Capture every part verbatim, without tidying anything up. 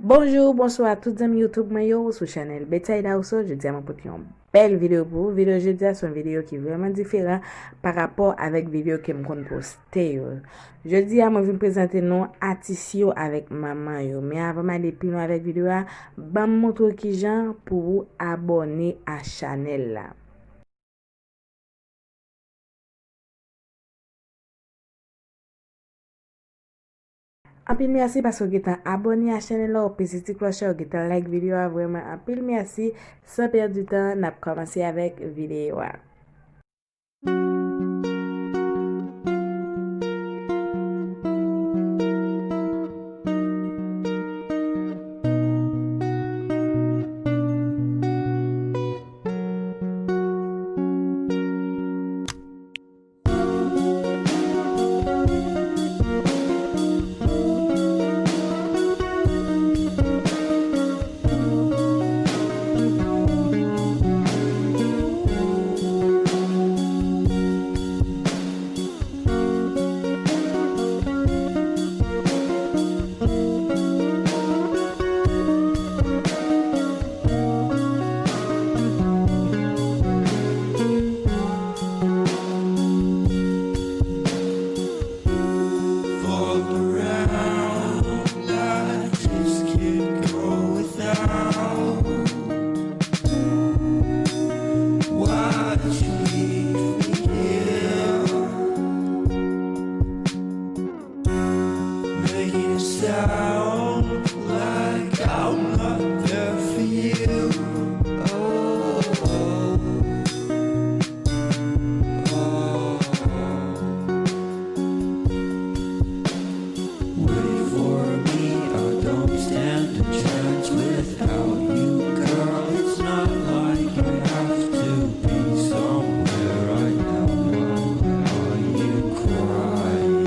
Bonjou, bonswa tout zanmi YouTube mwen yo, ou sou chanèl Betsaida Rousseau. Jodi a mwen pote yon bèl videyo pou ou. Videyo jodi a se yon videyo ki vrèman diferan pa rapò avèk videyo ke m konn poste yo. Jodi a mwen vin prezante nou atis yo avèk manman yo. Men avan m ale pi lwen avèk videyo a, ban m montre w kijan pou ou abòne a chanèl la. Anpil mèsi paske w gentan abòne a chanèl la, w peze ti klòch la, w gentan like videyo a, vrèman anpil mèsi. San pèdi tan, n ap kòmanse avèk videyo a. Making it sound like I'm not there for you. Oh, oh, oh. Wait for me, I don't stand a chance without you, girl. It's not like I have to be somewhere right now. Why are you crying?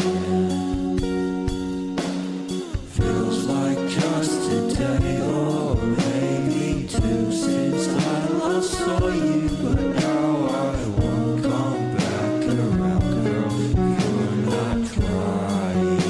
Feels like just a day or maybe two since I last saw you, but now I won't come back around, girl, if you're not trying.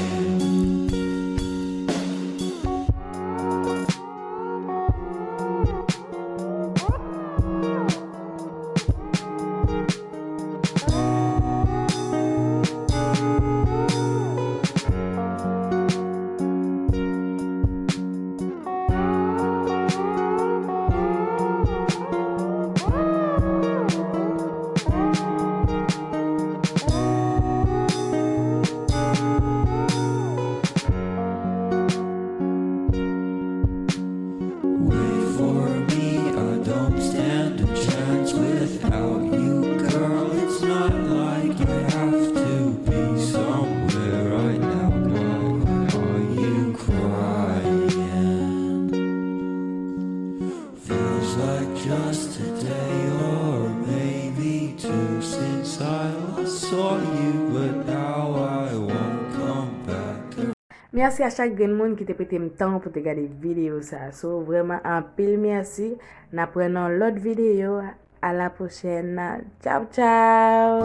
Wait for me, I don't stand a chance without you, girl. It's not like I have to be somewhere right now. Why are you crying? Feels like just a day or maybe two since I last saw you, but now I won't come back. Mèsi a chak grenn moun ki te prete m tan pou te gade videyo sa. So, vrèman anpil mèsi. N ap wè nan lòt videyo. A la pwochèn. Tchaw, tchaw.